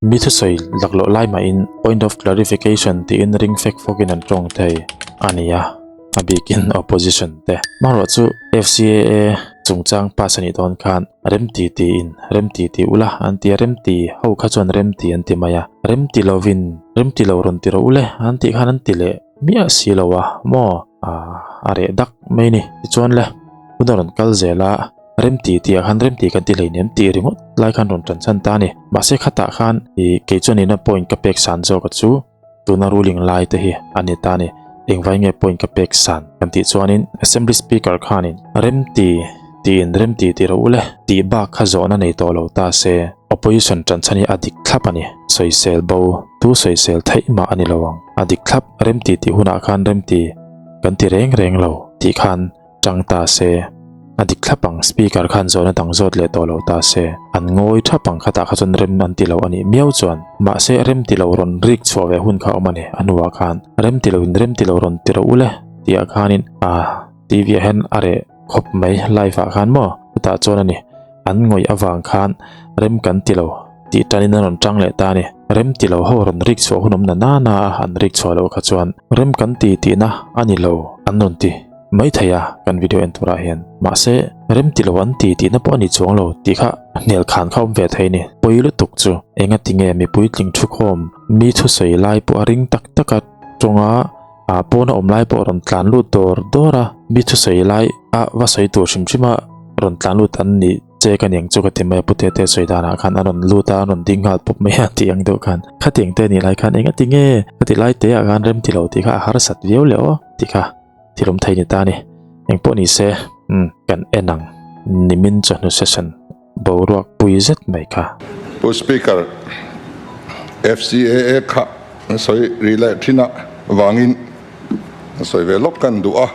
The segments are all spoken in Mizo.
Mi thusawi laklawh lai mahin point of clarification tiin ring fek fawkin an tawng thei a ni a, a bikin opposition te. Hmanruah chu FCAA chungchang pass a nih dawn khan remti tiin remti ti ula an ti a, remti ho kha chuan remti an ti mai a, remti lovin remti lo rawn ti rawh ule an tih khan an ti leh miah si lo a maw a reh dak mai ni. Tichuan le hun a rawn kal zel a. Remti tih ah khan remti kan ti hleinem tih ringawt lai khan rawn tan chhan ta a ni. Mahse khatah khan ih kei chuan ina point ka pek san zawk a chu tuna ruling lai te hi a ni ta a ni. Engvai nge point ka pek san kan tih chuanin assembly speaker khanin remti tiin remti ti rawh u le tih bak kha zawhna nei tawh lo ta se opposition tan chhan hi a dik thlap a ni. Sawisel bo tu sawisel theih mah a ni lo ang. A dik thlap remti tih hunah khan remti kan ti reng reng lo tih khan Chang ta se, a dik thlap ang, speaker khan zawhna dang zawt leh tawh lo ta se, an ngawi thap ang khatah kha chuan rem an ti lo a nih miau chuan. Mahse rem ti lo rawn rik chhuah ve hun kha a awm a ni, a hnuah khan rem ti loin rem ti lo rawn ti rawh u le tih ah khanin ah TV ah hian a reh khawp mai live ah khan maw chutah chuan a ni, an ngawih avang khan rem kan ti lo tih tanin an rawn tang leh ta a ni, rem ti lo ho rawn rik chhuah hun awm na nana a an rik chhuah loh kha chuan rem kan ti tihna a ni lo an rawn ti. Mai thei a kan video en turah hian. Mahse, rem ti lo an ti tihna pawh a ni chuang lo tih kha hnial khan kha awm ve thei ni. Pawi lutuk chu enga ti nge mipui tling thukhawm mi thusawi lai pawh a ring tak tak a tawnga ah pawna awm lai pawh rawn tlan lut dawr dawr a, mi thusawi lai a va sawi tur hrim hrim a rawn tlan lut an nih che ka niang chu ka ti mai a pute te sawi danah khan a rawn lut a a rawn ding nghal pawp mai a tih ang deuh khan. Khatiang te nih lai khan enga ti nge ka ti lai te ah khan rem ti lo tih kha a harsat viau leh aw tih kha. Thil awm thei ni ta ni. Engpawh ni se, umm, kan en ang. Nimin chawhnu session boruak pui zet mai kha. Pu Speaker, FCAA kha an sawi ri leh thin a vangin an sawi ve lawk kan duh a.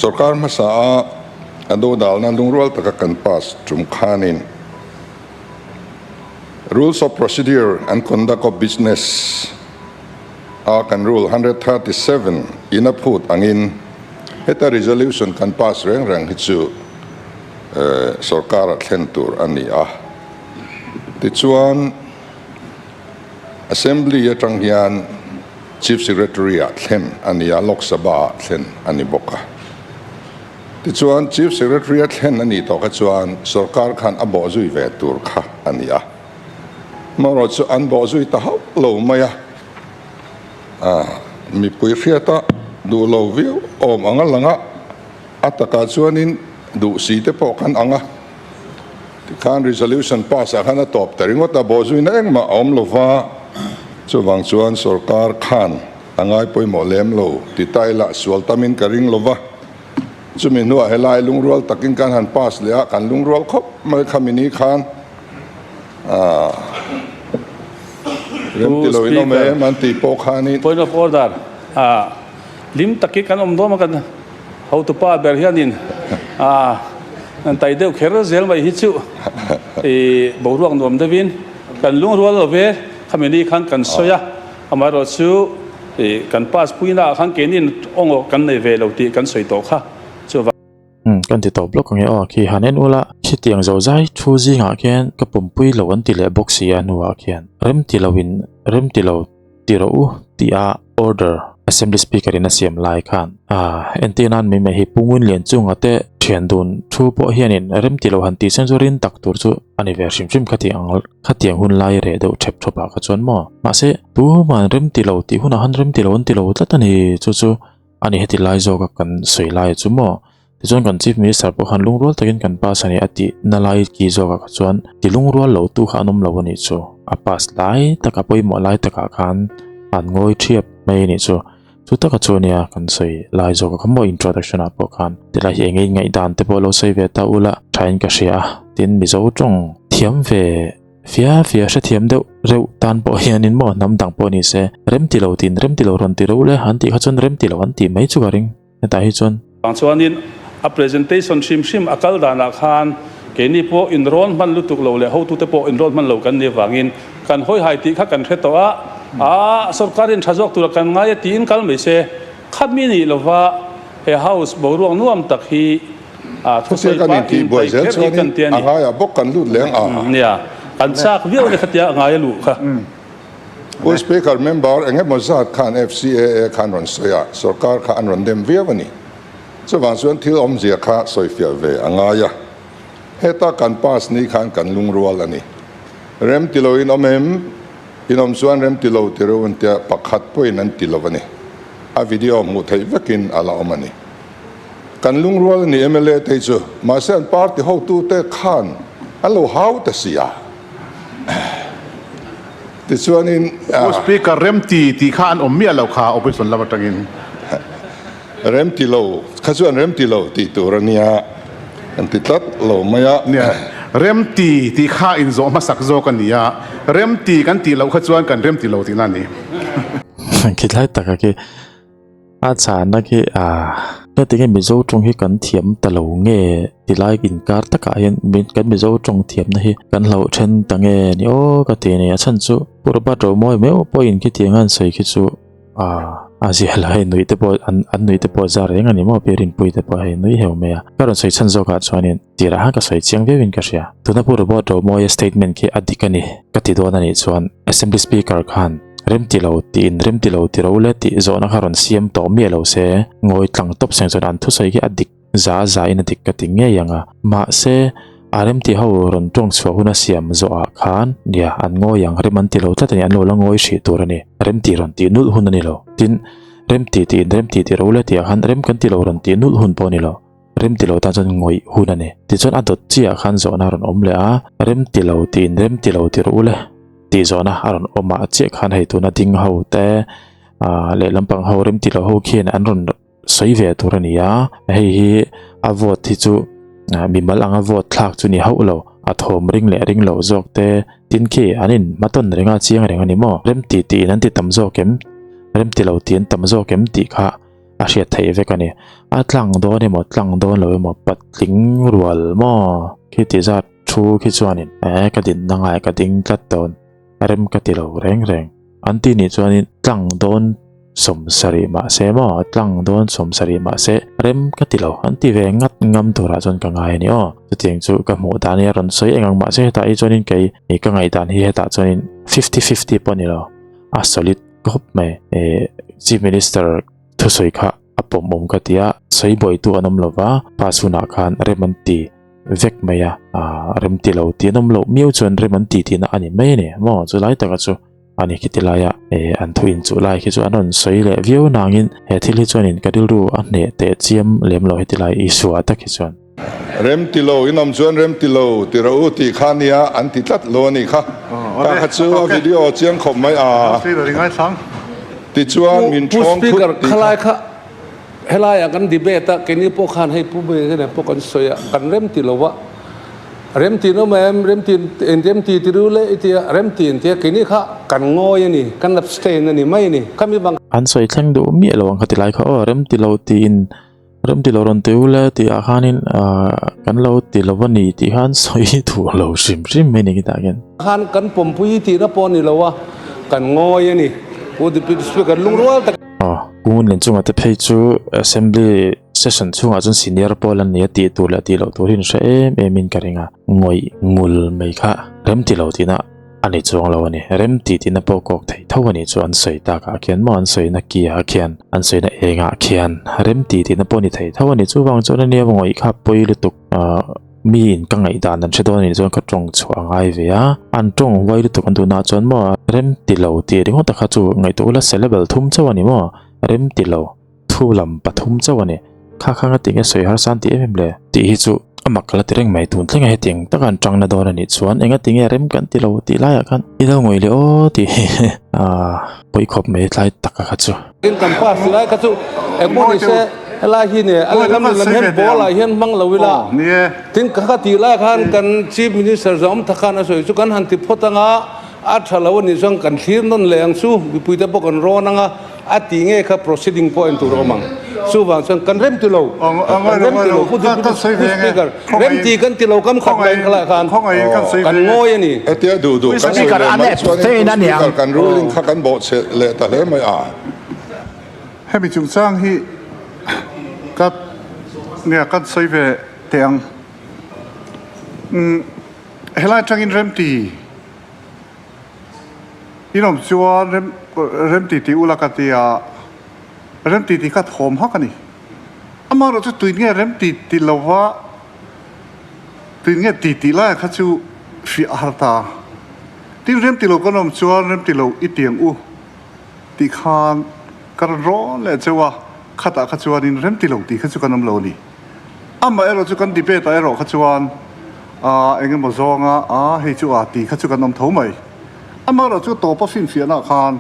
Sorkar hmasa a a dodalna lungrual taka kan pass tum khanin Rules of Procedure and Conduct of Business a kan Rule 137 in a phut angin heta resolution kan pass reng reng hi chu sorkar a thlen tur a ni a. Tichuan Assembly atang hian Chief Secretary ah thlen a ni a, Lok Sabha ah thlen a ni bawk a. Tichuan Chief Secretary a thlen a nih tawh kha chuan sorkar khan a bawhzui ve tur kha a ni a. Hmanraw chu an bawh zui ta hauh lo mai a, mipui hriata duh lo viau awm ang a lang a, a takah chuanin duh si te pawh kan ang a, tikhan resolution pass ah khan a tawp ta ringawt a, bawh zuina engmah a awm lo va, chuvang chuan sorkar khan a ngai pawimawh lem lo ti ta ila sual tamin ka ring lo va, chumi hnuah helai lungrual takin kan han pass leh a, kan lungrual khawp mai kha mini khan. Rem ti lo in awm em an tih pawh khanin. Point of order, lim takin kan awm dawn a kan hotupa ber hianin an tai deuh kher zel mai hi chu boruak nuam deuhin kan lungrual lo ve khami ni khan kan sawi a, amaherawh chu kan pass puina ah khan keinin aw kan nei ve lo tih kan sawi tawh kha chuvang. Umm kan ti tawp lawk ang e aw khi han en ula khitiang zo zai thu zingah khian ka pumpui lo an ti leh bawk si a hnuah khian rem ti lo in rem ti lo ti rawh u tih a order assembly speaker in a siam lai khan ah entir nan mai mai hi pungun lian chunga te thian dun thu pawh hianin rem ti lo han tih sen chu rin tak tur chu a ni ve hrim hrim khatiang ang khatiang hun lai reh deuh thep thawp ah kha chuan maw mahse tuman rem ti lo tih hunah han rem ti lo an ti lo tlat a ni chu chu. A ni heti lai zawka kan sawi lai chu maw? Tichuan kan Chief Minister pawh khan lungrual takin kan pass a ni a tih na lai ki zawkah kha chuan ti lungrual lo tu kha an awm lo a nih chu. A pass lai taka pawimawh lai takah khan an ngawi thiap mai a nih chu. Chu taka chu ania kan sawi lai zawkah kha maw introduction ah pawh khan tilai hi eng nge ngaihdan te pawh lo sawi ve ta ula thain ka hria a tin Mizo tawng thiam ve Fia fia hrethiam deuh reuh tan pawh hianin maw hnam dang pawh ni se, rem ti lo tiin rem ti lo rawn ti reuh le an tih kha chuan rem ti lo an tih mai chu ka ring hetah hi chuan. Vang chuanin a presentation hrim hrim a kal danah khan keini pawh inrawn hman lutuk lo leh hotute pawh inrawn hman lo kan nih avangin kan hawihai tih kha kan hre tawh a, a sorkarin tha zawk tura kan ngai a tiin kal mai se, khami nih lova he house boruak nuam tak hi. A Chutia thusawi kan pa intihbuai intai zel kher hi chuanin kan ti a a ni. ngaiah bawk kan lut leng a. Nia, kan chak viau le khatia a ngai a luh kha. Pu Speaker, member eng emaw zat khan FCAA khan rawn sawi a, sorkar kha an rawn dem viau a ni. Chuvang chuan thil awmzia kha sawifiah ve a ngai a. Heta kan pass ni khan kan lungrual a ni. Rem ti loin awm em? In awm chuan rem ti lo ti reuh an tia, pakhat pawhin an ti lo a ni. A video hmuh theih vekin a la awm a ni. Kan lungrual a ni mla te hi chu, mahse an party hotute khan an lo hau ta si a. Tichuanin. Pu Speaker, remti tih kha an awm miah lo kha opposition lam atangin. Remti lo kha chuan remti lo tih tur a nia, an ti tlat lo mai a. Nia, remti tih kha inzawh hmasak zawk a ni a, remti kan tih loh kha chuan kan remti lo tihna a ni. Khilai taka khi a chhana khi a hetiang hi Mizo tawng hi kan thiam ta lo nge tilai inkar takah hian kan Mizo tawng thiamna hi kan hlauh then ta nge ni aw ka ti a ni. A chhan chu Pu Robert Romawi meuh pawhin khitiang a an sawi khi chu a a zia la hei nuih te pawh an an nuih te pawh za reng a ni maw pi Rinpuii te pawh hei nui heu mai a. Ka rawn sawi chhan zawkah chuanin tirah khan ka sawi chiang viauin ka hria. Tuna Pu Robert Romawia statement khi a dik a ni ka ti dawn a nih chuan Assembly Speaker khan Remti lo tiin remti lo ti ro le tih zawhna kha rawn siam tawh miah lo se ngawi tlang tawp seng chuan an thusawi khi a dik za za in a dik ka ti ngei ang a. Mahse a remti ho rawn tawng chhuah huna siam zawhah khan nia an ngawi ang rem an ti lo tlat a ni an lo la ngawi hrih tur a ni. Remti rawn tih nulh hun a ni lo. Tin, remti tiin remti ti ro le tihah khan rem kan ti lo rawn tih nulh hun pawh a ni lo. Rem ti lo tan chuan ngawih hun a ni. Tichuan a dawt chiah khan zawhna a rawn awm leh a, rem ti lo tiin rem ti lo ti rawh u le tih zawhna a rawn awm ah chiah khan hei tuna ding ho te ah lehlam pang ho rem ti lo ho khian an rawn sawi ve tur a ni a, hei hi a vote hi chu mimal anga vote thlak chu ni hauh lo, a thawm ring leh ring lo zawk te tin khi an in hmatawn reng a chiang reng a ni maw? Rem ti tiin an ti tam zawk em? Rem ti lo ti an tam zawk em tih kha a hriat theih vek a ni. A tlang dawn emaw tlang dawn lo emaw patling rual maw khi ti zat thu khi chuanin eh ka dinna ngai ka ding tlat dawn rem ka ti lo reng reng. An ti nih chuanin tlang dawn sawmsarih mahse maw tlang dawn sawmsarih mahse rem ka ti lo an ti ve ngat ngam turah chuan ka ngai a ni aw. Chutiang chu ka hmuh dan hi a rawn sawi eng ang mahse hetah hi chuanin kei ka ngaihdan hi hetah chuanin fifty fifty pawh a ni lo a solid khawp mai eh chief minister thusawi kha a pawm awm ka ti a sawi buaitu an awm lova pass hunah khan rem an ti vek mai a ah rem ti lo tih an awm loh miau chuan rem an ti tihna a ni mai a ni maw chu lai taka chu a ni khiti laia eh an thu inchuh lai khi chu an rawn sawi leh viau nangin he thil hi chuanin ka rilru a hneh teh chiam lem lo heti lai Isua tak hi chuan. Rem ti lo, in awm chuan rem ti lo ti rawh u tih kha nia an ti tlat lo a nih kha. Ka kha chu a video chiang khawp mai a. Tichuan min Pu thawng thut Speaker, tih kha. khalai kha helaiah kan debate a, keini pawh khan hei Pu Bena pawh kan sawi a, kan rem ti lo a, rem ti nawm em, rem ti rem ti ti ru le i tia, rem ti an tia, keini kha kan ngawi a ni, kan abstain a ni mai a ni, khami bang. An sawi thleng duh miah lo ang kha ti lai kha aw, rem ti lo tiin Rem ti lo rawn ti u le tih ah khanin kan lo ti lo a ni tih khan sawi duh lo hrim hrim mai ni khitah khian. Khan kan pawmpui tihna pawh a ni lo a, kan ngawi a ni. Pu Deputy Speaker lungrual tak. Aw, Kung Lian chungah te phei chu Assembly session chhungah chuan senior pawl an ni a tih tur leh tih loh tur hi an hre em em in ka ring a, ngawih ngul mai kha rem ti lo tihna A ni chuang lo a ni. Rem tih tihna pawh kawk theih tho a nih chu an sawi takah khian maw an sawina ki ah khian an sawina engah khian rem tih tihna pawh a ni thei tho a ni. Chuvang chuan a nia ngawih kha pawi lutuk ah mi in ka ngaihdan an hre dawn a nih chuan ka tawng chhuah a ngai ve a. An tawng huai lutuk an duhnaah chuan maw rem ti lo tih ringawt a kha chu ngaihtuah ula syllable thum chauh a ni maw rem ti lo. Thu lam pathum chauh a ni. Kha kha nga tinge sawi harsa an ti em em le? Tih hi chu a mak ka la ti reng mai. Tun thlengah hetiang taka an tangna dawn a nih chuan enga tinge rem kan ti lo tih laiah khan i lo ngawih leh aw tih hi aaa pawi khawp mai tlai taka kha chu. Tin kan pass ti lai kha chu engpawh ni se helai hi ne a lehlam lehlam hian ball ah hian hmang lo ila tin kha kha tih lai khan kan chief minister zawng awm tak khan a sawi chu kan han ti phawt anga a tha lo a nih chuan kan thlir nawn leh ang chu mipuite pawh kan rawn anga A tih nge kha proceeding pawh en tur a awm ang. Chuvang chuan kan rem ti lo, kan rem ti lo Pu Deputy Speaker, rem ti kan ti lo kam khat mai in khalai khan kan ngawi a ni. Hetia duh duh kan sawi leh mai chuanin Pu Speaker kan ruling kha kan bawhchhe leh ta hle mai a. Hemi chungchang hi ka nia kan sawi ve. teh ang. Umm helai atangin remti in awm chuan rem remti tih ula ka ti a, remti tih kha thawm hak a ni. Amaherawhchu tuin nge remti ti lova tuin nge ti tih laia kha chu hriah a har ta. Tin remti lo kan awm chuan remti lo i tiang u tih khan ka rawn rawn leh cheu a, khatah kha chuanin remti lo tih kha chu kan awm lo a ni. Amaherawh chu kan debate ah erawh kha chuan aa eng emaw zawnga aa hei chu aa tih kha chu kan awm tho mai. Amaherawh chu tawpa finfiahna ah khan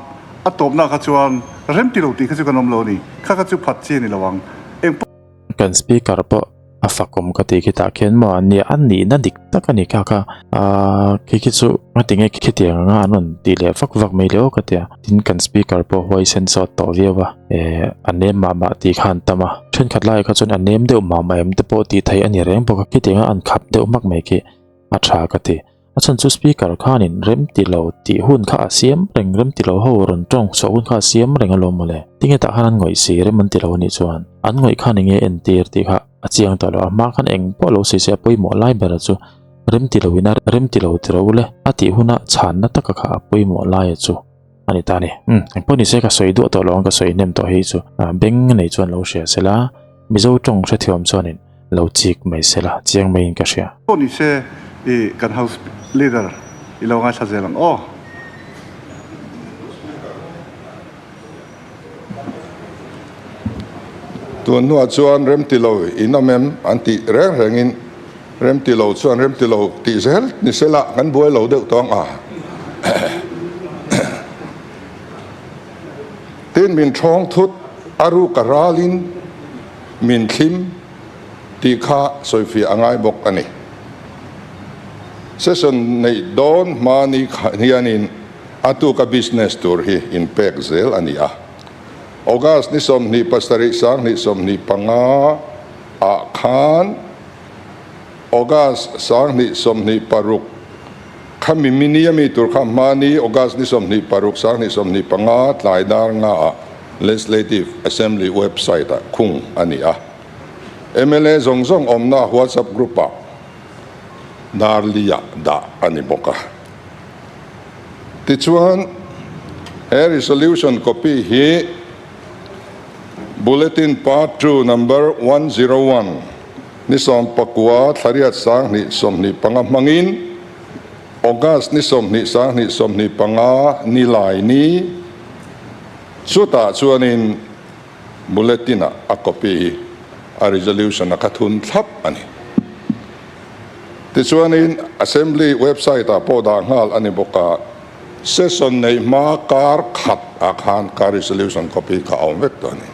a tawpna kha chuan remti lo tih kha chu kan awm lo a ni. Kha kha chu phat chi a ni lo ang. Eng pawh. Kan speaker pawh a fakawm ka tih khitah khian maw an nia a nihna dik tak a ni kha kha aaa khi khi chu ngatinge khitiang anga an rawn tih leh vak vak mai le aw ka tia tin kan speaker pawh huaisen sawt tawh viau a eh a nem mah mah tih kha an tam a thenkhat laiah kha chuan a nem deuh mah mah em te pawh tih theih a ni reng bawk a khitiang a an khap deuh hmak mai khi a tha ka ti. A chhan chu speaker khanin rem ti lo tih hun kha a siam reng, rem ti lo ho rawn tawng chhuah hun kha a siam reng alawm mawle. Tinge tah khan an ngawih si, rem an ti lo anih chuan an ngawih khan enge entir tih kha a chiang tawh lo. A hma khan eng pawh lo sawi se a pawimawh lai ber chu rem ti lo in a rem ti lo ti ro le a tih huna chhanna taka kha a pawimawh laia chu a ni ta a ni. Umm eng pawh ni se ka sawi duah tawh lo ang ka sawi hnem tawh hei chu beng nei chuan lo hria sela Mizo tawng hrethiam chuanin Lo chik mai se la, chiang maiin ka hria. Pawh ni se i kan house leader i lo ngaithla zel ang aw. Tun hnuah chuan remti lo in awm em an tih reng rengin remti lo chuan remti lo tih zel ni se la kan buai lo deuh tawng a. Tin min thawng thut a ruk a ralin Min thlim tih kha sawifiah a ngai bawk a ni. Session neih dawn hma ni hianin a tuka business tur hi inpek zel a ni a. August ni 27 2025 ah khan August 2026 khami mini ami tur kha hma ni August ni 26 2025 tlai dar nga ah Legislative Assembly website ah khung a ni a. Mla zawng zawng awmna WhatsApp group ah dar li ah dah a ni bawk a. Tichuan, he resolution copy hi Bulletin Part ii Number 101 ni 19 thlariat 2025 hmangin August ni 20 2025 ni lai ni Chutah chuanin Bulletin-ah a copy hi a resolution a kha thun thlap a ni. Tichuanin Assembly website-ah pawh dah nghal a ni bawk a, session neih hma kar khat ah khan ka resolution copy kha a awm vek tawh a ni.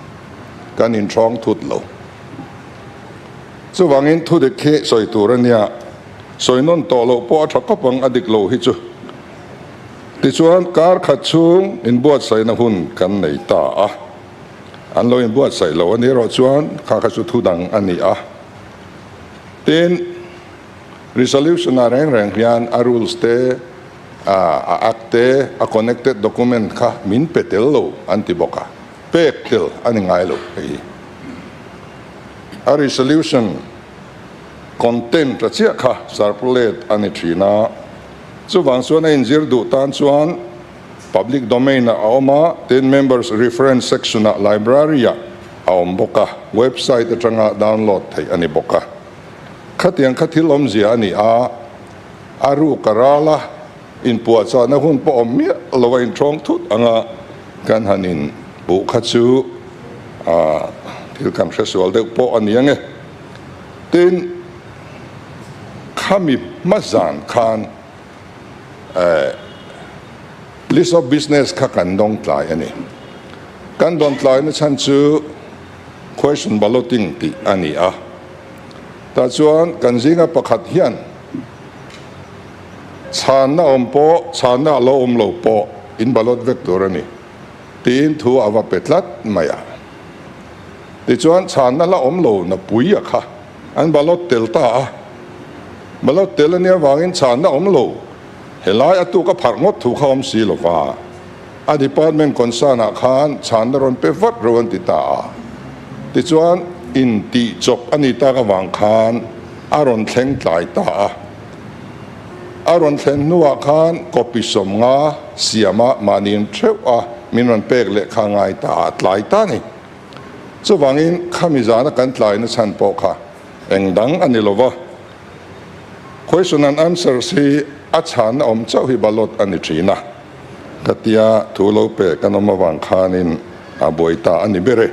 Kan inthawng thut lo. Chuvangin thudik hi sawi tur a nia, sawi nawn tawh loh pawh a tha khawp ang a dik lo hi chu. Tichuan, kar khat chhung inbuatsaihna hun kan nei ta a. An lo inbuatsaih lo a ni erawh chuan kha kha chu thu dang a ni a. Tin, resolution ah reng reng hian a rules te, a act te, a connected document kha min pe tel lo an ti bawk a. Pek tel a ni ngai lo hei hi. A resolution content a chiah kha circulate a ni thin a. Chuvang chuan a inzir duh tan chuan public domain ah a awm a, tin members reference section ah library ah a awm bawk a, website atanga download theih a ni bawk a. Khatiang kha thil awmzia a ni a, a ruk a ral a, inpuahchahna hun pawh awm miah lo a inthawng thut anga kan han in puh kha chu thil kan hresual deuh pawh a ni ange. Tin, Khami hma zan khan list of business kha kan dawng tlai a ni. Kan dawn tlaina chhan chu question balloting tih a ni a. Tah chuan kan zinga pakhat hian chhanna awm pawh chhanna a lo awm lo pawh in ballot vek tur a ni tiin thu a va pe tlat mai a. Tichuan chhanna la awm lo na pui a kha. An ballot tel ta a, ballot tel a nia vangin chhanna awm lo, helai a tuk a pharh ngawt thu kha awm si lova, a department concern ah khan chhanna rawn pe vat ro an ti ta a, tichuan in tih chawp a ni tak avang khan A rawn thleng tlai ta a. A rawn thlen hnuah khan copy 50 siama mahniin theuh a min rawn pek leh kha ngai ta a tlai ta a ni. Chuvangin khami zana kan tlaina chhan pawh kha eng dang a ni lo va. Question and answers hi a chhanna awm chauh hi ballot a ni thin a, ka tia thu lo pe kan awm avang khanin a buai ta a ni ber e.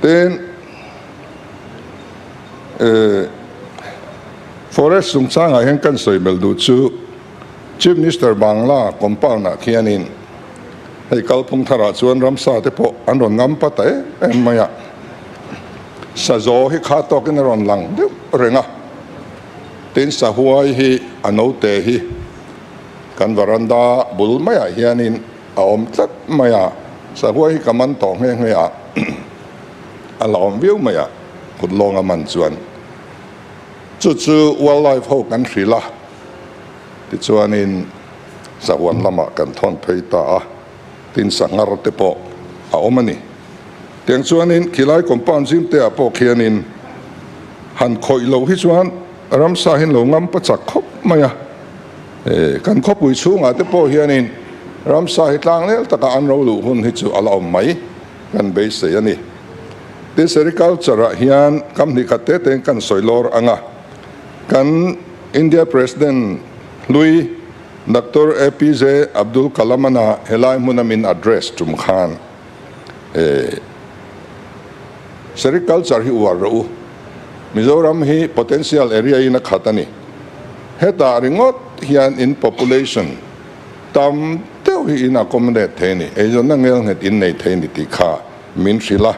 Tin, Forest chungchangah hian kan sawi belh duh chu Chief Minister Bangla compound ah khianin hei kalphung tharah chuan ramsa te pawh an rawn ngam pa ta em em mai a, sazaw hi kha tawkin a rawn lang deuh reng a, tin sahuai hi a note hi kan varanda bul maiah hianin a awm tlat mai a, sahuai hi ka man tawh nghe nghe a, a la awm viau mai a, kut lawnga man chuan chu chu wildlife ho kan hrilh a. Tichuanin sahuan lamah kan thawn phei ta a, tin sanghar te pawh a awm a ni. Tiang chuanin khilai compound zim te ah pawh khianin han khawih loh hi chuan ramsa hi an lo ngam pa chak khawp mai a. Kan khawpui chhungah te pawh hianin ramsa hi tlang lel taka an ro luh hun hi chu a la awm mai kan beisei a ni. Tin sericulture ah hian kam hnih khat te tein kan sawi lawr ang a. Kan India President hlui Doctor APJ Abdul Kalam-ana helai hmuna min address tum khan Sericulture hi uar rawh u. Mizoram hi potential area in a khat a ni. Hetah ringawt hian in population tam deuh hi in accommodate thei a ni, eizawnna ngelnghet in nei thei a ni tih kha min hrilh a.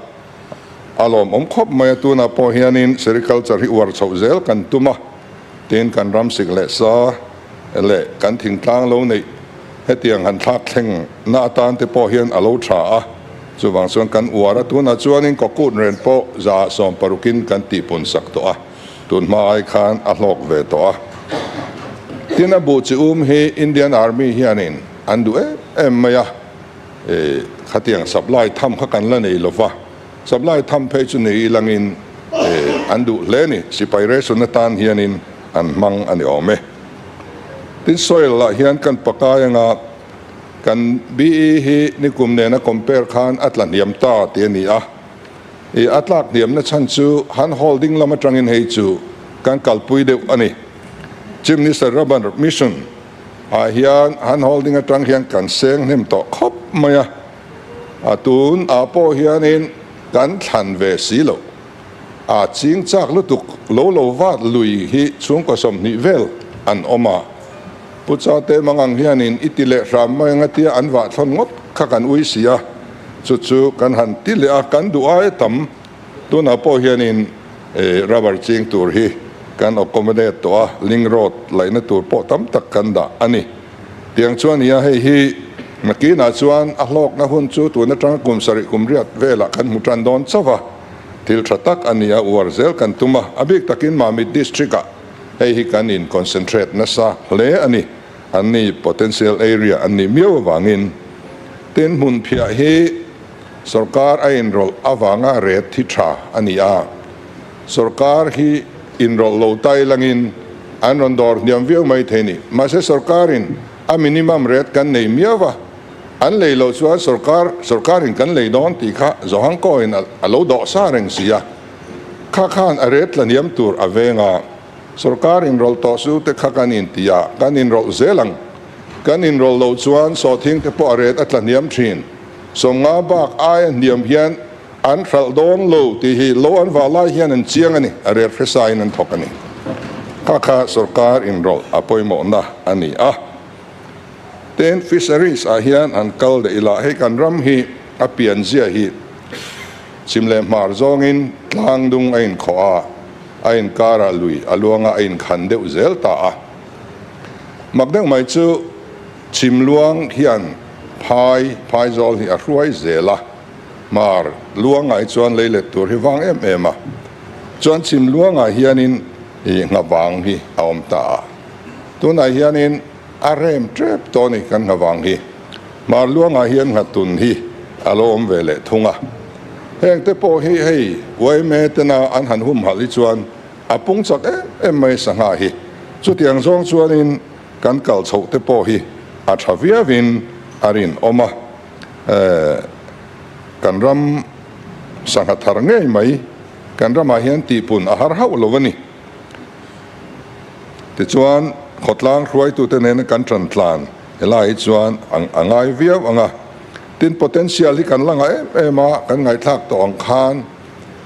A lawmawm khawp mai a, tunah pawh hianin sericulture hi uar chhoh zel kan tum a, tin kan ram sik leh sa leh kan thingtlang lo neih hetiang han thlak thleng na atan te pawh hian a lo tha a, chuvang chuan kan uar a, tunah chuanin kawkut ren pawh 160in kan tihpun sak tawh a, tun hma ai khan a hlawk ve tawh a. Tin a buh chi um hi Indian Army hianin an duh em em mai a. Khatiang supply tham kha kan la nei lova, supply tham phei chu nei ilangin an duh hle a ni. Sipai ration atan hianin an hmang a ni awm e. Tin soil lah hian kan pakai anga kan BE hi nikum nena compare khan a tla hniam ta tih a ni a. A tlak hniamna chhan chu han holding lam atangin hei chu kan kalpui deuh a ni. Chief Minister Rubber Mission Ah hian han holding atang hian kan seng hnem tawh khawp mai a, a tun ah pawh hianin kan thlan ve si loh. A ching chak lutuk lo lo vat lui hi chhungkaw 20 vel an awm a, Pu Chate Mangang hianin i ti leh hram mai anga tia an vah thlawn ngawt kha kan ui si a, chu chu kan han ti leh a, kan duh aia tam. Tunah pawh hianin rubber ching tur hi kan accommodate tawh a, link road laihna tur pawh tam tak kan dah a ni. Tiang chuan nia hei hi nakinah chuan a hlawkna hun chu tun atanga kum 7 kum 8 velah kan hmu tan dawn chauh a, thil tha tak a ni a, uar zel kan tum a, a bik takin Mamit district ah hei hi kan in concentrate nasa hle a ni, an ni potential area an nih miau avangin. Tin hmunphiah hi. Sorkar a inrawlh avanga ret hi tha a ni a, sorkar hi inrawlh lo tai langin an rawn dawr hniam viau mai thei ni. Mahse sorkarin a minimum rate kan nei miau va, an lei loh chuan sorkar sorkarin kan lei dawn tih kha Zohangkawin a lo dawh sa reng si a, kha khan a rate tla hniam tur a veng a, sorkar inrawlh tawh su te kha kan inti a, kan inrawlh zel ang. Kan inrawlh loh chuan sawhthing te pawh a rate a tla hniam thin. 50 bak aia hniam hian an hralh dawn lo tih hi lo an vah lai hian an chiang a ni, a rel hresain an thawk a ni. Kha kha sorkar inrawlh a pawimawhna a ni a. Tin, fisheries ah hian han kal leh ila, hei kan ram hi a pianzia hi chhim leh hmar zawngin tlang dung a inkhawh a, a inkarah lui a luanga a inkhan deuh zel ta a. Mak deuh mai chu chhim luang hian Phai, Phaizawl hi a hruai zel a, Hmar luangah hi chuan lei let tur hi vang em em a, chuan chhim luangah hianin i nghavang hi a awm ta a, tunah hianin a rem tep tawh a ni kan nghavang hi. Hmar luangah hian nghatun hi a lo awm ve leh thung a. Heng te pawh hi hei yma tena an han humhalh hi chuan a pung chak em em mai sangha hi. Chutiang zawng chuanin kan kal chhoh te pawh hi a tha viauin a rinawm a. Kan ram sangha thar ngei mai kan ramah hian tihpun a har hauh lo a ni. Tichuan khawtlang hruaitute nena kan tan tlan helai hi chuan a ngai viau ang a. Tin, potential hi kan la ngah em em a, kan ngaihthlak tawh ang khan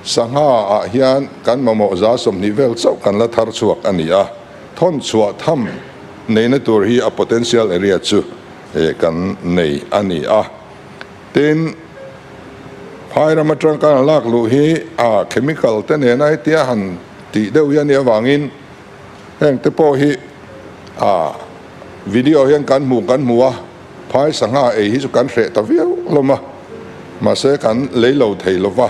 sangha ah hian kan mamawh 20% vel chauh kan la thar chhuak a ni a, thawn chhuah tham neihna tur hi a potential area chu kan nei a ni a. Tin, phai ram atang kan lak luh hi a chemical te nena hetia han tih deuh hi a nih avangin heng te pawh hi a video hian kan hmuh kan hmu a. Phai sangha ei hi chu kan hreh ta viau hlawm a, mahse kan lei lo thei lo va.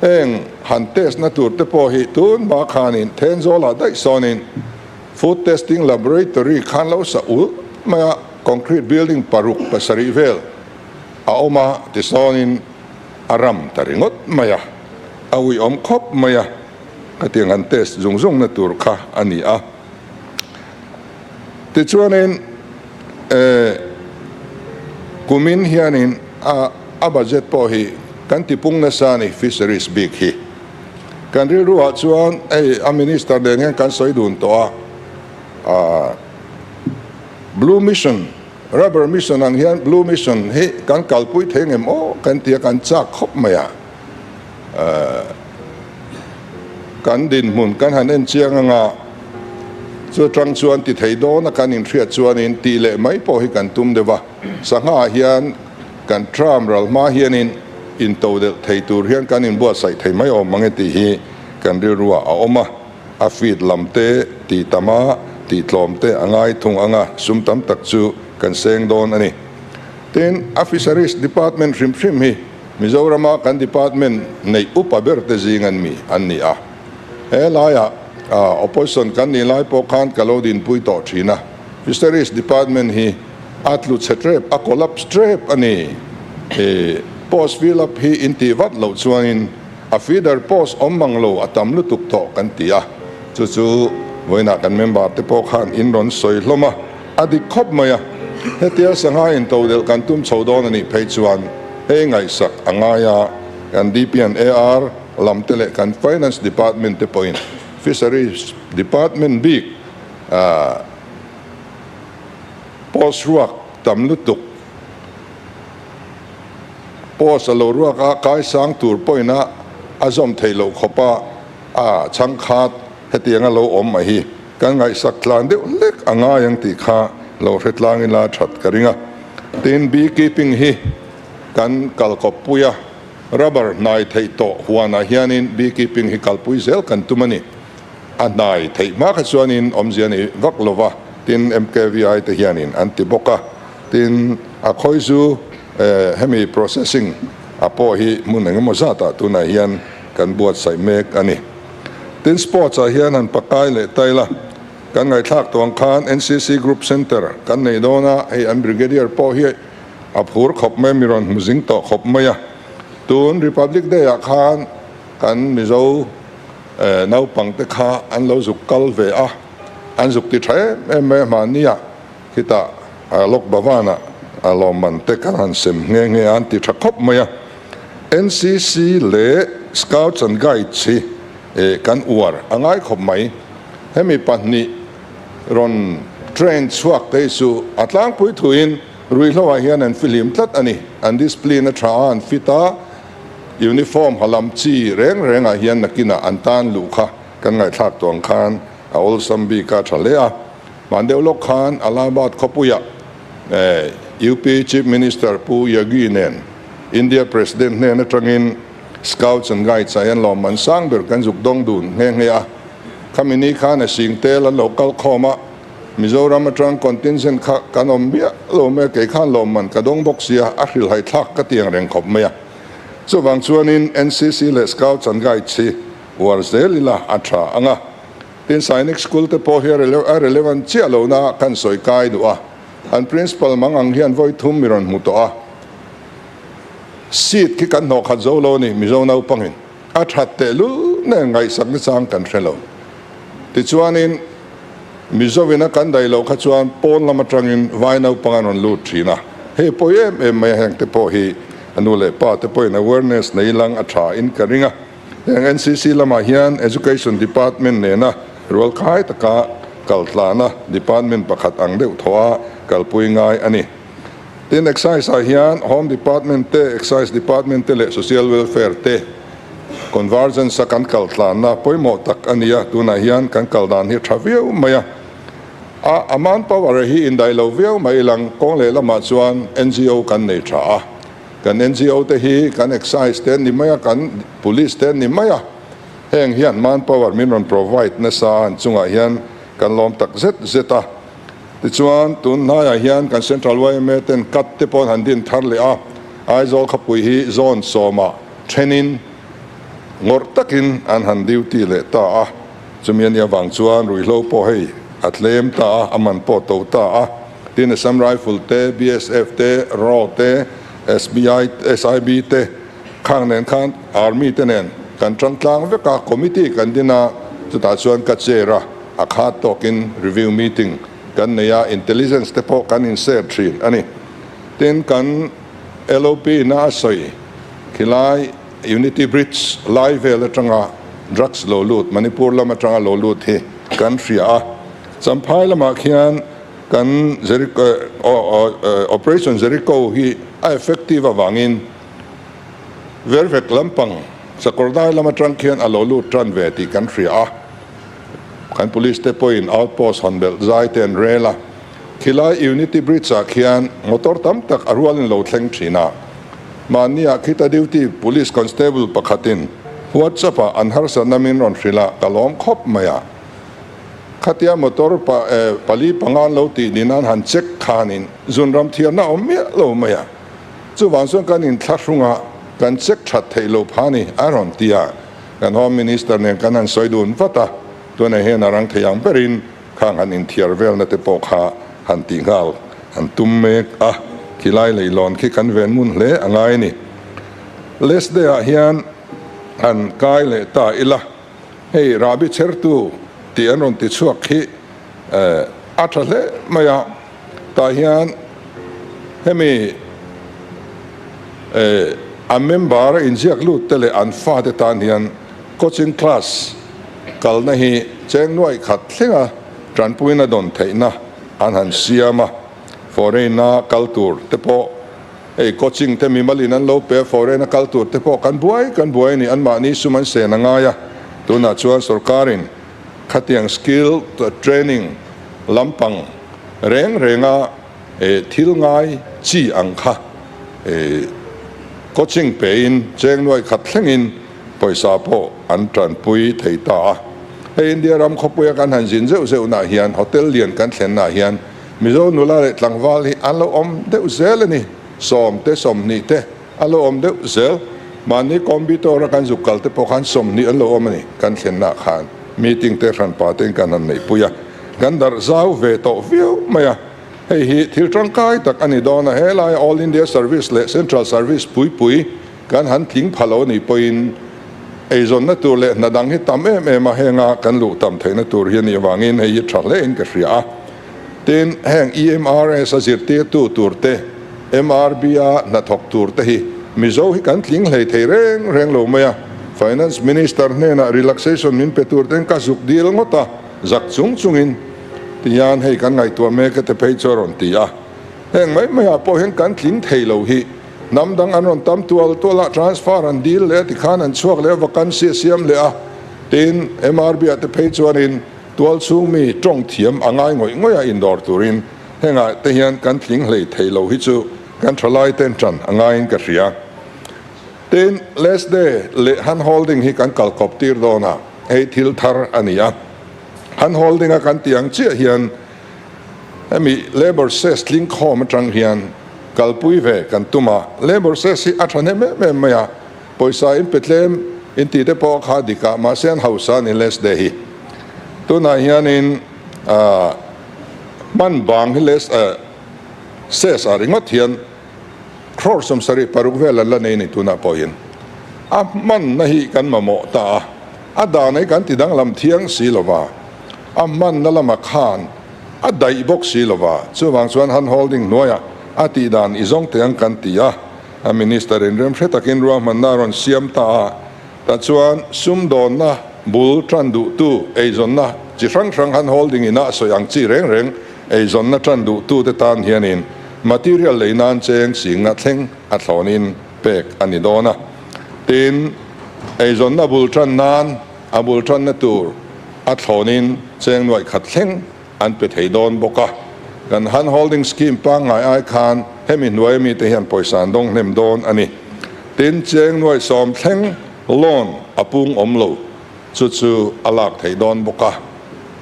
Heng han test na tur te pawh hi tun hma khanin Thenzawlah daih sawnin Food Testing Laboratory khan lo sa ulh mai a, concrete building paruk pasarih vel a awm a tisawnin a ram ta ringawt mai a, a uiawm khawp mai a, khatiang han test zung zung na tur kha a ni a. Tichuanin kumin hianin a budget pawh hi kan tipung nasa a ni, fisheries bik hi. Kan rilruah chuan hei a minister nen hian kan sawi dun tawh a, Blue Mission, Rubber Mission ang hian Blue Mission hi kan kalpui thei ngem aw kan ti a, kan chak khawp mai a. Kan dinhmun kan han en chiang anga chu atang chuan ti thei dawn a kan inhriat chuanin tih leh mai pawh hi kan tum deuh a, sangha ah hian kan tram ral hma hianin into delh thei tur hian kan inbuatsaih thei mai awm ang e tih hi kan rilruah a awm a, a feed lam te tih tam a, tih tlawm te a ngai thung anga sum tam tak chu kan seng dawn a ni. Tin, a Fisheries Department hrim hrim hi Mizorama kan department neih upa ber te zing an mi an ni a. He laiah opposition kan nih lai pawh khan ka lo dinpui tawh thin a. Fisheries department hi a tlu chhe trep, a collapse trep a ni. Post fill up hi in tih vat loh chuanin a feeder post awm mang lo a tam lutuk tawh kan ti a. Chu chu vawiinah kan member te pawh khan in rawn sawi hlawm a. A dik khawp mai a, hetia sangha intodelh kan tum chho dawn a nih phei chuan hei ngaihsak a ngai a, kan DP and AR lam te leh kan Finance Department te pawhin Fisheries Department bik post ruak tam lutuk post a lo ruak a kaisang tur pawhin a a zawm theih loh khawp a, a chhangkhat hetiang a lo awm mai hi. Kan ngaihsak tlan deuh hlek a ngai ang tih kha lo hre tlang ila that ka ring a. Tin, bee keeping hi kan kalkawp pui a, rubber hnai theih tawh huanah hianin bee keeping hi kalpui zel kan tum a ni. A hnai theih hma kha chuanin awmzia ni vak lo va, tin MKVI te hianin an ti bawk a. Tin, a khawizu hemi processing a pawh hi hmun engemaw zatah tunah hian kan buatsaih mek a ni. Tin sports ah hian han pakai leh ta ila, kan ngaihthlak tawh ang khan NCC Group Centre kan nei dawn a, hei an Brigadier pawh hi a phur khawp mai a, mi rawn hmu zing tawh khawp mai a. Tun Republic Day ah khan kan Mizo naupang te kha an lo zuk kal ve a, an zuk ti tha em em mai a, hmanni ah khitah Lok Bhavan ah lawmman te kan han sem nghe nghe a, an ti tha khawp mai a. NCC leh Scouts and Guides hi kan uar a ngai khawp mai. Hemi pahnih rawn train chhuak te hi chu a tlangpui thuin ruihhlo ah hian an fihlim tlat a ni. An discipline a tha a, an fit a, uniform ha lam chi reng reng ah hian nakinah an tan luh kha kan ngaihthlak tawh ang khan a awlsam bik a tha hle a. Hman deuh lawk khan Allahabad khawpuiah UP Chief Minister Pu Yogi nen India President hnen atangin Scouts and Guides ah hian lawmman sang ber kan zuk dawng dun nghe nghe a. Khami ni khan a sing tel an lo kal khawm a, Mizoram atang contingent kha kan awm miah lo mai a, kei khan lawmman ka dawng bawk sia, a hrilhai thlak ka tiang reng khawp mai a. Chuvang chuanin NCC leh Scouts and Guides hi uar zel ila a tha ang a. Tin Sainik School te pawh hi a relevant chiah lohna kan sawi kai duh a, an Principal mang ang hian vawi thum mi rawn hmu tawh a. Seat khi kan hnawh khat zo lo a ni, Mizo naupangin a that tehlul nen ngaihsak nachang kan hre lo. Tichuanin Mizo-in a kan daih loh kha chuan pawn lam atangin vai naupang an rawn lut thin a, hei pawi em em mai a, heng te pawh hi a nu leh pa te pawhin awareness nei lang a tha in ka ring a. Heng NCC lamah hian Education Department nena rualkhai taka kaltlana department pakhat ang deuh thaw a kalpui ngai a ni. Tin, Excise ah hian Home Department te, Excise Department te leh Social Welfare te convergence a kan kal tlanna pawimawh tak a ni a, tunah hian kan kal dan hi a tha viau mai a. A a manpower hi indaih lo viau mai ilang kawng lehlamah chuan NGO kan nei tha a, kan NGO te hi kan Excise te an ni mai a, kan Police te an ni mai a, heng hian manpower min rawn provide nasa an chungah hian kan lawm tak zet zet a. Tichuan, tun hnaiah hian kan Central yma ten cut te pawh an han din thar leh a, Aizawl khawpui hi zone sawmah thenin ngawrh takin an han duty leh ta a, chumi a nih avang chuan ruihhlo pawh hei a tlem ta a, a man pawh to ta a. Tin, Assam Rifle te, BSF te, raw te, SBI, SIB te khang nen khan Army te nen kan tang tlang vek a, committee kan din a, chutah chuan ka chair a. A khat tawkin review meeting kan nei a, intelligence te pawh kan inshare thin a ni. Tin, kan LOP ina a sawi khilai Unity Bridge lai vel atanga drugs lo lut, Manipur lam atanga lo lut hi kan hria a. Champhai lamah khian kan Operation Jericho hi a effective avangin vervek lampang Sakawrdai lam atang khian a lo lut tan ve tih kan hria a. Kan police te pawhin outpost hawn belh zai te an rel a, khilai Unity Bridge ah khian motor tam tak a rualin lo thleng thin a. Mahni ah khita duty police constable pakhatin WhatsApp ah an harsatna min rawn hrilh a, ka lawm khawp mai a. Khatia motor pa pali panga an lo tih ni nan han check khanin zunram thiarna a awm miah lo mai a. Chuvang chuan kan inthlahrung a, kan check that theih lo pha ni a rawn ti a. Kan Home Minister nen kan han sawi dun vat a, tunah hian a rang thei ang berin khang han inthiar velna te pawh kha han tih nghal han tum mek a, khilai leilawn khi kan ven ngun hle a ngai a ni. Last day ah hian han kai leh ta ila, hei rahbi chhertu tih an rawn ti chhuak khi a tha hle mai a, tah hian hemi a member a inziak lut te leh an fate tan hian coaching class kalna hi cheng nuaih khat thlenga tanpuina dawn theihna an han siam a, foreign a kal tur te pawh hei coaching te mimalin an lo pe a, foreign a kal tur te pawh kan buai kan buai a ni, anmahni sum an sen a ngai a, tunah chuan sorkarin khatiang skill training lampang reng renga thil ngai chi ang kha coaching pein cheng nuai khat thlengin pawisa pawh an tanpui thei ta a. Hei India ram khawpuia kan han zin zeuh zeuh nah hian hotel lian kan thlen nah hian Mizo nula leh tlangval hi an lo awm deuh zel a ni, sawm te 20 te a lo awm deuh zel. Mahni computer a kan zuk kal te pawh khan 20 an lo awm a ni kan thlen nah khan meeting te hran pa tein kan han neihpui a. Kan darh zau ve tawh viau mai a, hei hi thil tangkai tak a ni dawn a, helaia All India Service leh Central Service puipui kan han tling pha lo a nih pawhin eizawnna tur leh hna dang hi tam em em a, henga kan luh tam theihna tur hi a nih avangin hei hi tha hlein ka hria a. Tin, heng EMRS a zirtirtu tur te, MRB a hnathawk tur te hi Mizo hi kan tling hlei thei reng reng lo mai a, Finance Minister hnenah relaxation min pe tur ten ka zuk dil ngawt a. Zak chung chungin ti hian hei kan ngaihtuah mek a te phei chu a rawn ti a. Heng mai maiah pawh hian kan tling thei lo hi hnam dang an rawn tam tual tual a, transfer an dil leh a tikhan an chhuak leh a, vacancy a siam leh a, tin MRB ah te phei chuanin tual chhung mi tawng thiam a ngai ngawih ngawih a indawr turin hengah te hian kan tling hlei thei lo hi chu kan thalai ten tan a ngaiin ka hria. Tin, last day leh hand holding hi kan kal kawp tir dawn a, hei thil thar a ni a. Hand holding a kan tih ang chiah hian hemi labour cess tling khawm atang hian kalpui ve kan tum a. Labour cess hi a tha hnem em em mai a, pawisa in pe tlem in tih te pawh kha dik a, mahse an hausa a ni last day hi. Tunah hianin hman bang hi last cess ah ringawt hian. Crore 76 vel an la nei a ni tunah pawhin. A hmanna hi kan mamawh ta a, a dan hi kan ti danglam thiang si lo va, a hmanna lamah khan a daih bawk si lo va, chuvang chuan hand holding hnuaiah a tih dan i zawng teh ang kan ti a, a minister in remhre takin ruahmanna a rawn siam ta a, tah chuan sumdawnna bul tan duhtu eizawnna chi hrang hrang hand holding ina a sawi ang chi reng reng eizawnna tan duhtute tan hianin material lei nan cheng singna thleng a thlawnin pek a ni dawn a. Tin, eizawnna bul tan nan a bul tanna tur a thlawnin cheng nuaih khat thleng an pe thei dawn bawk a. Kan hand holding scheme pangngai ai khan hemi hnuai mite hian pawisa an dawng hnem dawn a ni. Tin, cheng nuaih sawm thleng loan a pung awm lo chu chu a lak theih dawn bawk a.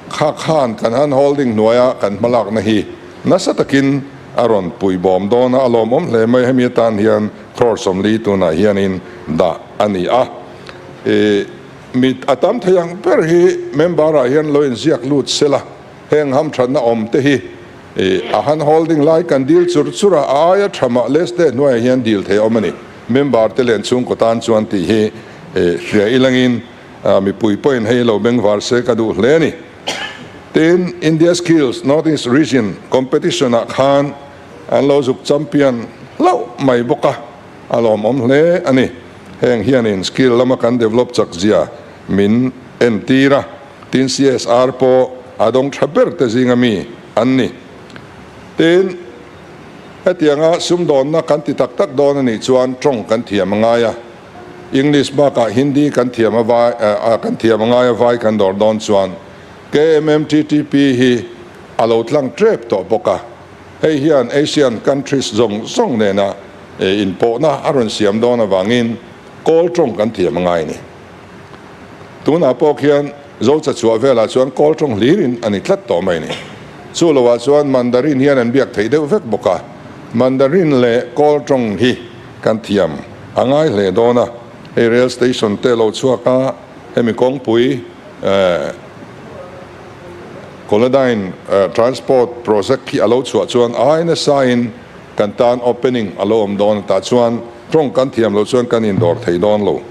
Kha khan kan hand holding hnuaia kan hmalakna hi nasa takin a rawn pui bawm dawn a, a lawmawm hle mai. Hemi atan hian crore 40 tunah hianin dah a ni a. I mit a tam thei ang ber hi member ah hian lo inziak lut sela, heng hamthatna awm te hi a hand holding lai kan dil chur chur a, a aia tha mah less te hnuaiah hian dil thei a awm a ni. Member te len chhungkaw tan chuan tih hi hria ilangin mipui pawhin hei lo bengvar se ka duh hle a ni. Tin, India Skills North East Region Competition ah khan an lo zuk champion hlauh mai bawk a, a lawmawm hle a ni. Heng hianin skill lama kan develop chak zia min entir a, tin CSR pawh a dawng tha ber te zinga mi an ni. Tin, hetianga sumdawnna kan ti tak tak dawn a nih chuan tawng kan thiam a ngai a, English bakah Hindi kan thiam a vai kan thiam a ngai a vai kan dawr dawn chuan KMMTTP hi a lo tlang tep tawh bawk a, hei hian Asian countries zawng zawng nena inpawhna a rawn siam dawn avangin kawl tawng kan thiam a ngai a ni. Tunah pawh khian Zocha chhuah velah chuan kawl tawng hlirin a ni tlat tawh mai a ni. Chu lovah chuan Mandarin hian an biak theih deuh vek bawk a, Mandarin leh kawl tawng hi Kan thiam a ngai hle dawn a, hei rail station te lo chhuak a, hemi kawngpui Kolodyne transport project hi a lo chhuah chuan ai nasa in kan tan opening a lo awm dawn a, tah chuan tawng kan thiam loh chuan kan indawr thei dawn lo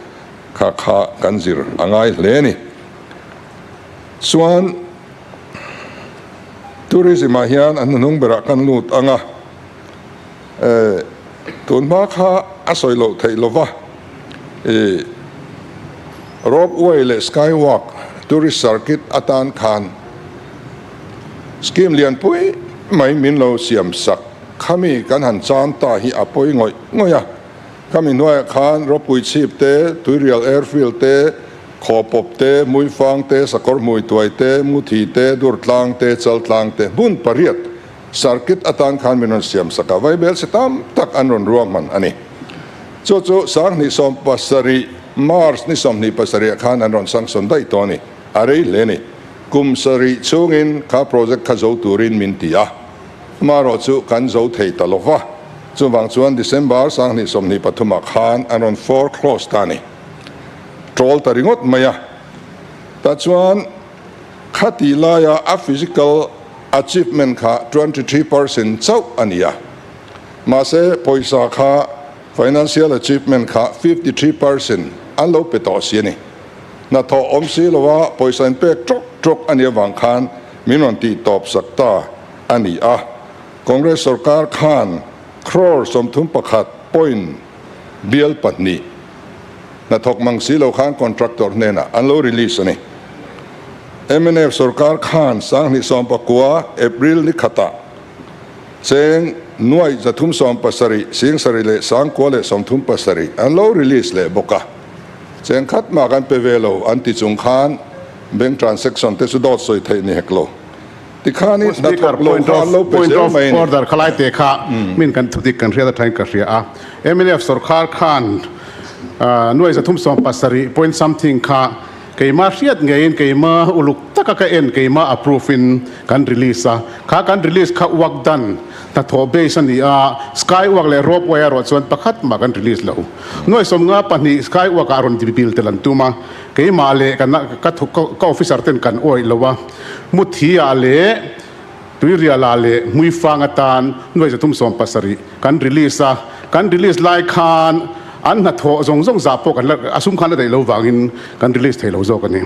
kha kha kan zir a ngai hle a ni. Chuan tourism ah hian a hnuhnung berah kan lut ang a. Tun hma kha a sawi loh theih lova, i Rope way leh Sky Walk tourist circuit atan khan scheme lianpui mai min lo siam sak khami kan han chan ta hi a pawi ngawih ngawih a. Khami hnuaiah khan Ropui chhip te, Tuirial Airfield te, Khawpawp te, Hmuifang te, Sakawr Hmuituai te, Muthi te, Durtlang te, Chaltlang te hmun pariat Circuit atan khan min rawn siam sak a, vaibel si tam tak an rawn ruahman a ni. Chu chu 2017 March ni 27 ah khan an rawn sanction daih tawh a ni. A rei hle a ni. Kum sarih chhungin kha project kha zo turin min ti a, amaherawh chu kan zo thei ta lo va. Chuvang chuan December 2023 ah khan an rawn foreclose ta a ni. Troll ta ringawt mai a. Tah chuan. Khati laia a physical achievement kha 23% chauh a ni a, mahse pawisa kha financial achievement kha 53% an lo pe tawh si a ni. Hnathawh awm si lova pawisa in pek tawk tawk a nih avang khan min rawn tih tawp sak ta a ni a. Congress sorkar khan crore 31 point bial pahnih Hnathawk mang si lo khan contractor hnenah an lo release a ni. Mnf sorkar khan 2019 April ni khatah cheng nuaih 370 singsarih leh sangkua leh 37 an lo release leh bawk a. Cheng khat mah kan pe ve lo an ti chung khan bank transaction te chu dawt sawi theih ni hek lo. Tikhanin hnathawk lo kha an lo pe zel mai a ni. Order khalai te kha min kan thudik kan hriat atangin ka hria a. Mnf sorkar khan nuai 370 point something kha keima hriat ngeiin keima uluk taka ka en keima approve in kan release a. Kha kan release kha work done hnathawh base a ni a, sky work leh rope way erawh chuan pakhat mah kan release lo. Nuai 52 sky work ah rawn bill tel an tum a, keimah leh ka ka officer ten kan awih lo a. Muthi-ah leh Tuirialah leh Hmuifang atan nuai 370 kan release a. Kan release lai khan an hnathawh zawng zawng zah pawh kan la, a sum khan la daih lo vangin kan release thei lo zawk a ni.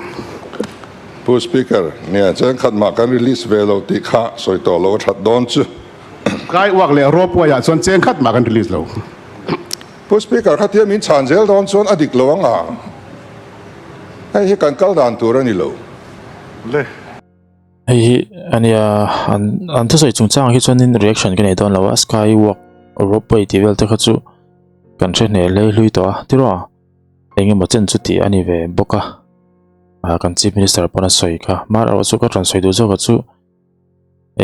Pu Speaker, nia chengkhat mah kan release ve lo tih kha sawi tawh lo a that dawn chu. Kai uak leh ropeway ah chuan chengkhat mah kan release lo. Pu Speaker, khatia min chhan zel dawn chuan a dik lo ang a, hei hi kan kal dan tur a ni lo. Le. Hei hi a nia an an thusawi chungchangah hi chuanin reaction ka nei dawn lo a sky walk ropeway tih vel te kha chu kan hre hneh hlei hlui tawh a tiraw eng emaw chen chu tih a ni ve bawk a ah kan chief minister pawn a sawi kha amaherawhchu chu ka rawn sawi duh zawk ah chu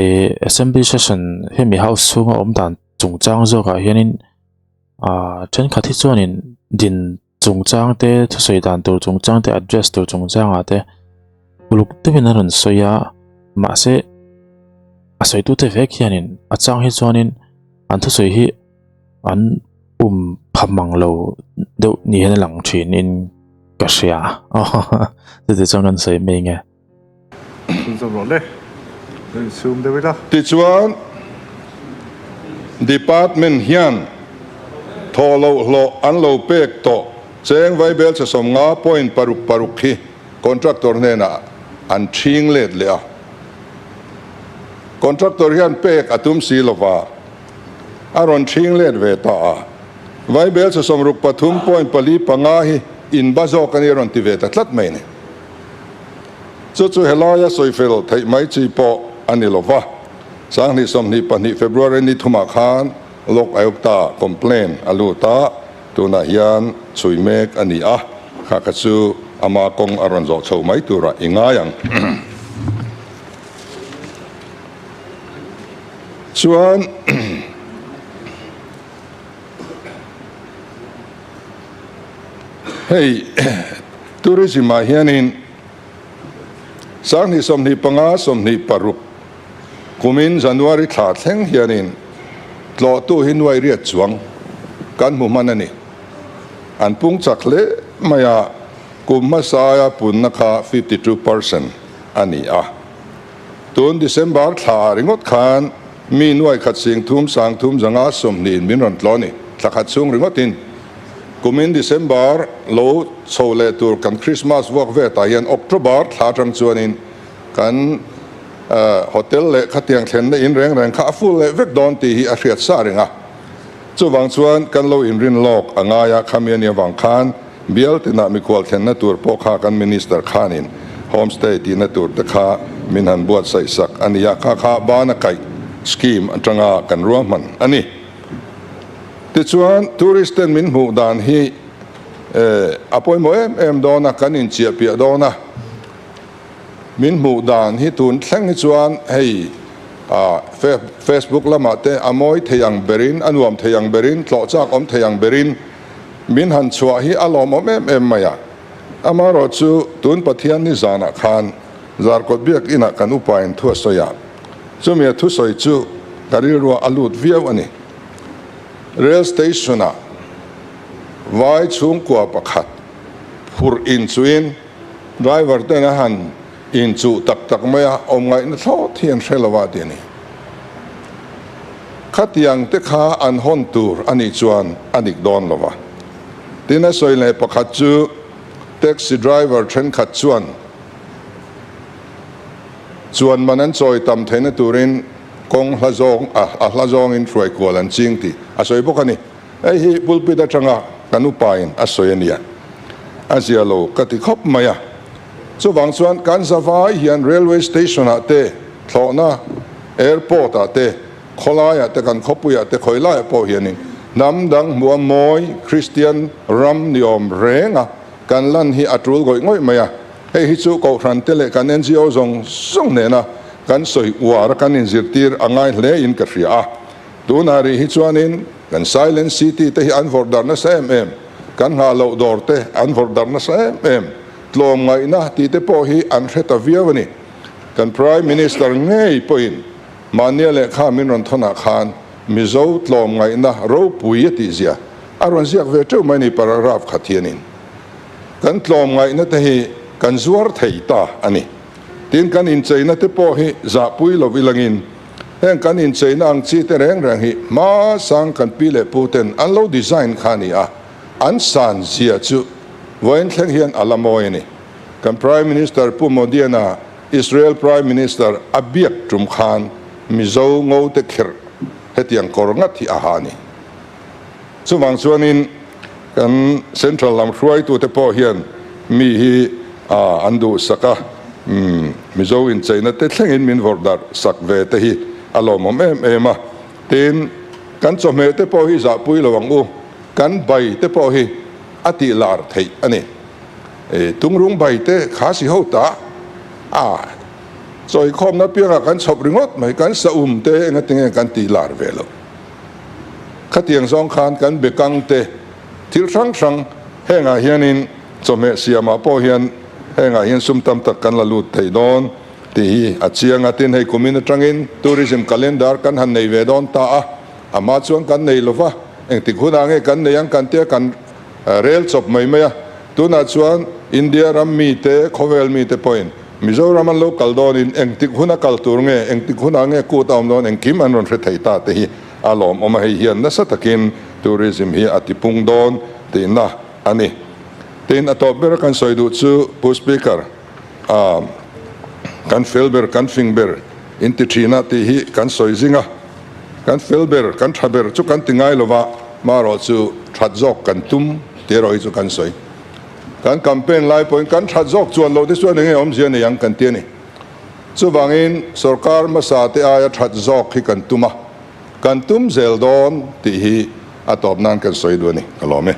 ih assembly session hemi house chhunga awm dan chungchang zawkah hianin ah thenkhat hi chuanin din chungchang te thusawi dan tur chungchang te address tur chungchangah te uluk deuhin a rawn sawi a mahse a sawitute vek hianin a chang hi chuanin an thusawi hi an um pha mang lo deuh ni hian a lang thinin ka hria chuti chuan kan sawi mai nge. Tichuan, Department hian thawh loh hlawh an lo pek tawh cheng vaibelchhe 50.66 hi contractor hnenah an ṭhing let leh a. Contractor hian pek a tum si lova, a rawn ṭhing let ve ta a. Vaibelchhe 63.45 hi inba zawk a ni a rawn ti ve ta tlat mai a ni. Chu chu helaia sawifel theih mai chi pawh a ni lo va, 2022 February ni thumah khan Lok Ayukta complaint a lut a, tunah hian chhui mek a ni a, kha kha chu ama kawng a rawn zawh chho mai turah i ngai ang. Chuan hei tourism ah hianin 2025 26 kumin January thla thleng hianin tlawhtu hi nuai riat chuang kan hmu hman a ni. An pung chak hle mai a, kum hmasa aia punna kha 52% a ni a. Tun December thla ringawt khan Mi nuai khat sing thum sang thum zanga sawmhnih in min rawn tlaw a ni. Thla khat chhung ringawtin kumin December lo chho leh tur kan Christmas vuak vetah hian October thla atang chuanin kan hotel leh khatiang thlenna in reng reng kha a full leh vek dawn tih hi a hriat sa reng a. Chuvang chuan kan lo inrin lawk a ngai a, khami a nih avang khan bial tinah mikhual thlenna tur pawh kha kan Minister khanin homestay tihna tur te kha min han buatsaih sak a ni a, kha kha bana kaih scheme atanga kan ruahman a ni. Tichuan tourist ten min hmuh dan hi a pawimawh em em dawn a, kan inchiahpiah dawn a. Min hmuh dan hi tun thleng hi chuan hei Facebook lamah te a mawi thei ang berin, a nuam thei ang berin, tlawh chak awm thei ang berin min han chhuah hi a lawmawm em em mai a. Amaherawh chu tun Pathian ni zanah khan Zarkawt Biakinah kan upain thu a sawi a, chumi a thusawi chu ka rilruah a lut viau a ni. Rail station-ah vai chhungkua pakhat phurh inchuhin, Driver ten a han inchuh tak tak mai a, awm ngaihna thlawt hi an hre lo a ti a ni. Khatiang te kha an hawn tur a nih chuan a dik dawn lo va. Tin a sawi leh pakhat chu taxi driver thenkhat chuan chuan man an chawi tam theihna turin kawng hla zawng a hla zawngin hruai kual an ching tih a sawi bawk a ni. Hei hi pulpit atanga kan upain a sawi a nia, a zia lo ka ti khawp mai a. Chuvang chuan kan zavai hian railway station ah te, thlawhna airport ah te, khawlaiah te, kan khawpuiah te, khawilaiah pawh hianin hnam dang hmuh a mawi Kristian ram ni awm reng a kan lan hi a tul ngawih ngawih mai a. Hei hi chu Kohhran te leh kan NGO zawng zawng nena kan sawi uar a kan inzirtir a ngai hle in ka hria a. Tunah rih hi chuanin kan Silent City te hi an vawrh darh nasa em em, kan nghah loh dawr te an vawrh darh nasa em em, tlawmngaihna tih te pawh hi an hre ta viau a ni. Kan Prime Minister ngei pawhin mahnia lehkha min rawn thawnah khan Mizo tlawmngaihna ropui a tihzia a rawn ziak ve teuh mai ni paragraph khat hianin. Kan tlawmngaihna te hi kan zuar thei ta a ni. Tin, kan incheina te pawh hi zahpui lo ilangin. Heng kan incheina ang chi te reng reng hi hmasang kan pi leh pu ten an lo design kha a ni a, an san zia chu vawiin thleng hian a la mawi a ni. Kan Prime Minister Pu Modiana Israel Prime Minister a biak tum khan Mizo ngo te kherh hetiang kawr ngat hi a ha a ni. Chuvang chuanin kan Central lam hruaitute pawh hian mi hi an duhsak a, Mizo incheina te thlengin min vawrh darh sak ve te hi a lawmawm em em a. Tin, kan chawhmeh te pawh hi zahpui lo ang u, kan bai te pawh hi a tih lar theih a ni. Tungrung bai te kha si ho ta a chawikhawmna piangah kan chhawp ringawt mai, kan saum te engatinge kan tih lar ve loh. Khatiang zawng khan kan bekang te thil hrang hrang hengah hianin chawhmeh siamah pawh hian hengah hian sum tam tak kan la lut thei dawn tih hi a chiang a. Tin, hei kumin atangin tourism calendar kan han nei ve dawn ta a, amah chuan kan nei lova, engtik hunah nge kan nei ang kan tia kan rel chawp mai mai a. Tunah chuan India ram mite, khawvel mite pawhin Mizoram an lo kal dawnin engtik huna kal tur nge, engtik hunah nge kut a awm dawn engkim an rawn hre thei ta te hi a lawmawm a, hei hian nasa takin tourism hi a tipung dawn tihna a ni. Tin, a tawp ber kan sawi duh chu Pu Speaker, ah kan fel ber, kan fing ber in ti thin a tih hi kan sawi zing a, kan fel ber, kan tha ber chu kan ti ngai lova, marawh chu that zawk kan tum tih erawh hi chu kan sawi. Kan campaign lai pawhin kan that zawk chuan lo te chuan enge awmzia nei ang kan ti a ni. Chuvangin sorkar hmasa te aia that zawk hi kan tum a, kan tum zel dawn tih hi a tawp nan kan sawi duh a ni. Ka lawm e.